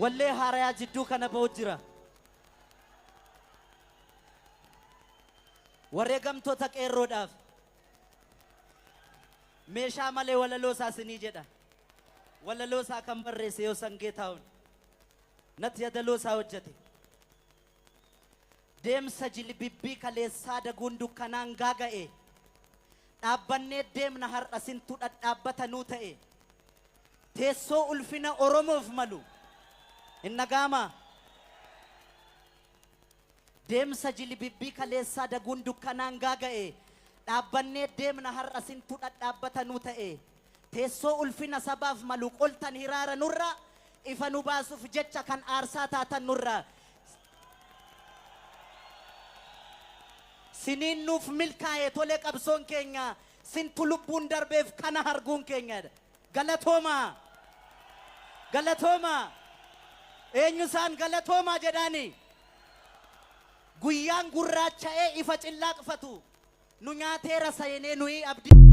Wallee haarayaa jidduu kana ba'u jira. Wareegamtoota qeerroodhaaf meeshaa malee walaloo isaa sinii jedha. Walaloo isaa kan barreesse yoo sangee taa'uun natti yadaloo isaa hojjete. Deemsa jilbibbii kaleessaa daguun dukkanaan gaaga'e. Dhaabbannee deemna har'a sintu dhadhaabbata nuu ta'e. Teessoo ulfina Oromoof malu. Hin dhaga'amaa? Deemsa jilbibbii kaleessaa daguun dukkanaan gaaga'e. Dhaabbannee deemna har'a sintu dhadhaabbata nuu ta'e. Teessoo ulfina sabaaf malu qoltan hiraara nurra, ifa nu baasuuf jecha kan aarsaa taatan nurra. Siniin nuuf milkaa'e tole qabsoon keenya, sintu lubbuun darbeef kana harguun keenyadha. Galatoomaa! Galatoomaa! Eenyu isaan galatoomaa jedhaani? Guyyaan gurraacha'ee ifa cillaaqfatu nu nyaateera seenee nuyi abdii.